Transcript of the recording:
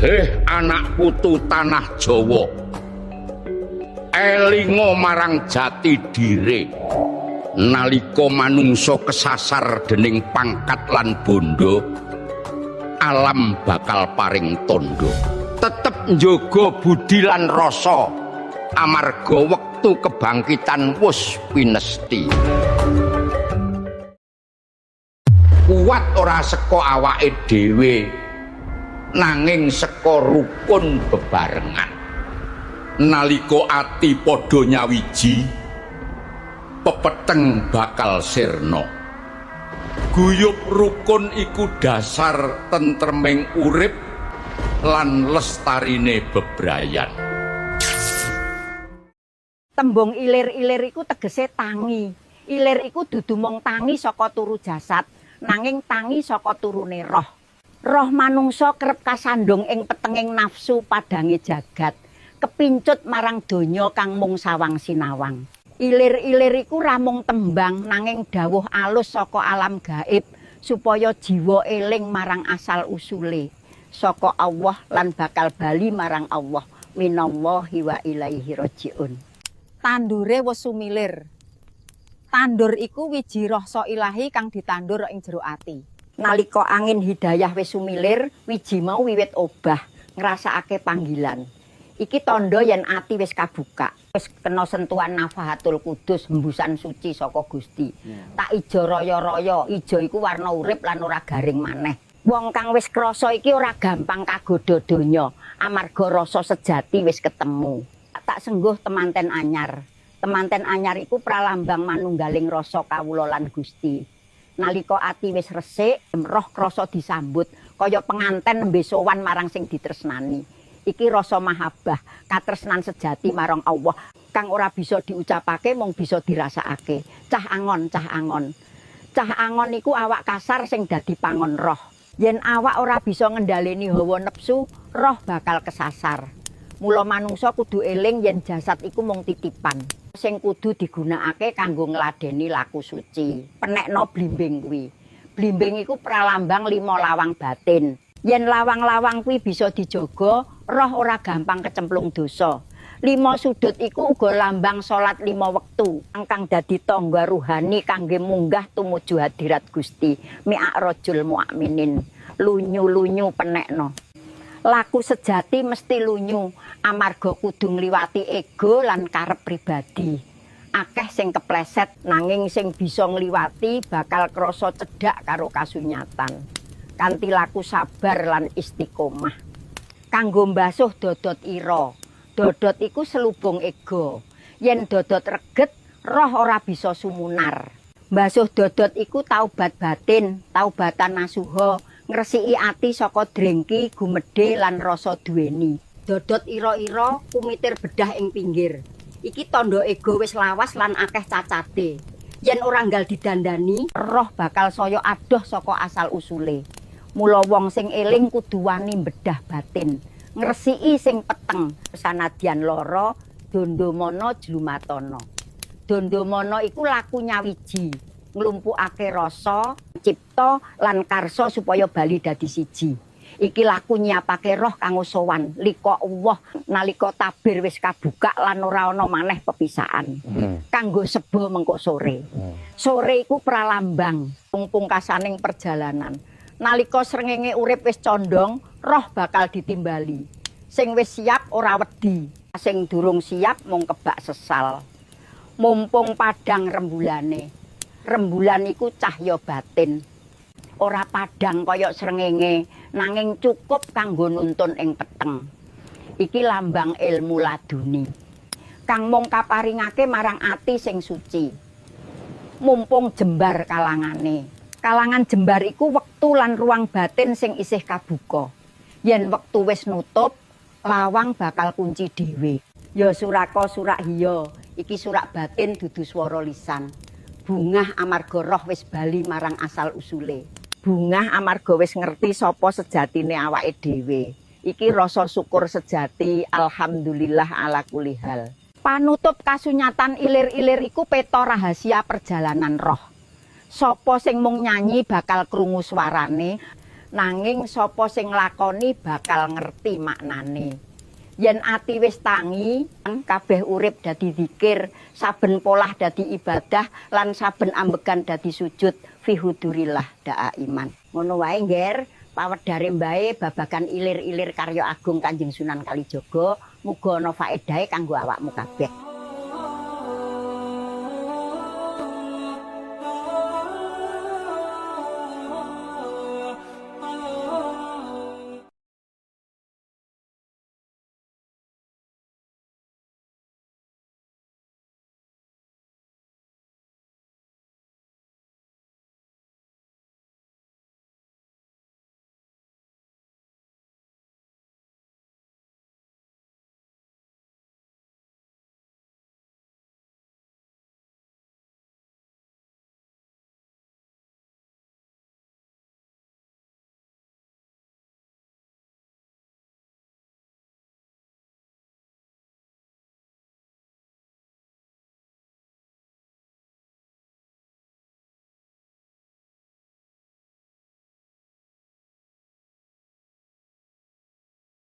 Heh anak putu tanah Jawa, elinga marang jati dire. Nalika manungsa kesasar dening pangkat lan bondo, alam bakal paring tondo. Tetep njaga budi lan rasa, amarga wektu kebangkitan wus pinesti. Kuat ora saka awake dhewe, nanging saka rukun bebarengan. Nalika ati padha nyawiji, pepeteng bakal sirna. Guyub rukun iku dasar tentreming urip lan lestarine bebrayan. Tembung ilir-ilir iku tegese tangi. Ilir iku dudu mung tangi saka turu jasad, nanging tangi saka turune roh. Roh manungsa kerep kasandung ing petenging nafsu padange jagat, kepincut marang donya kang mung sawang sinawang. Ilir-ilir iku ra mung tembang, nanging dawuh alus saka alam gaib supaya jiwa eling marang asal usule saka Allah lan bakal bali marang Allah. Minallahi wa ilaihi rajiun. Tandure wis sumilir. Tandur iku wiji rasa ilahi kang ditandur ing jero ati. Nalika angin hidayah wis sumilir, wiji mau wiwit obah, ngrasakake panggilan. Iki tandha yen ati wis kabuka. Wis kena sentuhan nafahatul kudus, hembusan suci saka Gusti. Tak ijo raya-raya, ijo iku warna urip lan ora garing maneh. Wong kang wis krasa iki ora gampang kagodha donya, amarga rasa sejati wis ketemu. Tak sengguh temanten anyar. Temanten anyar iku pralambang manunggaling rasa kawula lan Gusti. Nalika ati wis resik, roh krasa disambut kaya penganten nembe sowan marang sing ditresnani. Iki rasa mahabbah, katresnan sejati marang Allah kang ora bisa diucapake mung bisa dirasakake. Cah angon, cah angon. Cah angon iku awak kasar sing dadi pangon roh. Yen awak ora bisa ngendhaleni hawa nepsu, roh bakal kesasar. Mula manungsa kudu eling yen jasad iku mung titipan sing kudu digunakake kanggo ngladeni laku suci. Penekno blimbing kuwi. Blimbing iku pralambang lima lawang batin. Yen lawang-lawang kuwi bisa dijaga, roh ora gampang kecemplung dosa. Lima sudut iku uga lambang salat lima wektu, kang dadi tangga ruhani kangge munggah tumuju hadirat Gusti. Mi'rajul mu'minin. Lunyu-lunyu penekno. Laku sejati mesti lunyu, amarga kudu ngliwati ego lan karep pribadi. Akeh sing kepleset, nanging sing bisa ngliwati bakal krasa cedhak karo kasunyatan. Kanthi laku sabar lan istiqomah. Kanggo mbasuh dodot ira. Dodot iku selubung ego. Yen dodot reget, roh ora bisa sumunar. Mbasuh dodot iku taubat batin, taubatan nasuha, ngresiki ati saka drengki, gumedhe lan rasa duweni. Dodot ira-ira kumitir bedah ing pinggir. Iki tandha ego wis lawas lan akeh cacate. Yen ora nggal didandani, roh bakal saya adoh saka asal usule. Mula wong sing eling kudu wani bedah batin, ngresiki sing peteng, sanadyan lara, dondomana jlumatana. Dondomana iku laku nyawiji, nglumpukake rasa, cipta lan karsa supaya bali dadi siji. Iki laku nyiapake roh kanggo sowan lika Allah nalika tabir wis kabuka lan ora ana maneh pepisahan. Kanggo seba mengko sore. Sore iku pralambang pungkasaning perjalanan. Nalika srengenge urip wis condong, roh bakal ditimbali. Sing wis siap ora wedi, sing durung siap mung kebak sesal. Mumpung padhang rembulane. Rembulan iku cahya batin. Ora padhang kaya srengenge, nanging cukup kanggo nuntun ing peteng. Iki lambang ilmu laduni kang mung kaparingake marang ati sing suci. Mumpung jembar kalangane. Kalangan jembar iku wektu lan ruang batin sing isih kabuka. Yen wektu wis nutup, lawang bakal kunci dhewe. Ya suraka surak hiya, iki surak batin dudu swara lisan. Bungah amarga roh wis bali marang asal usule. Bungah amarga wis ngerti sapa sejatine awake dhewe. Iki rasa syukur sejati, alhamdulillah ala kulli hal. Panutup kasunyatan ilir-ilir iku peta rahasia perjalanan roh. Sapa sing mung nyanyi bakal krungu swarane, Nanging sapa sing nglakoni bakal ngerti maknane. Yen ati wis tangi, kabeh urip dadi zikir, saben polah dadi ibadah lan saben ambegan dadi sujud fi hudurillah daa iman. Ngono wae, Ngger, pawedare mbae babagan ilir-ilir karya agung Kanjeng Sunan Kalijaga, muga ana faedahe kanggo awakmu kabeh.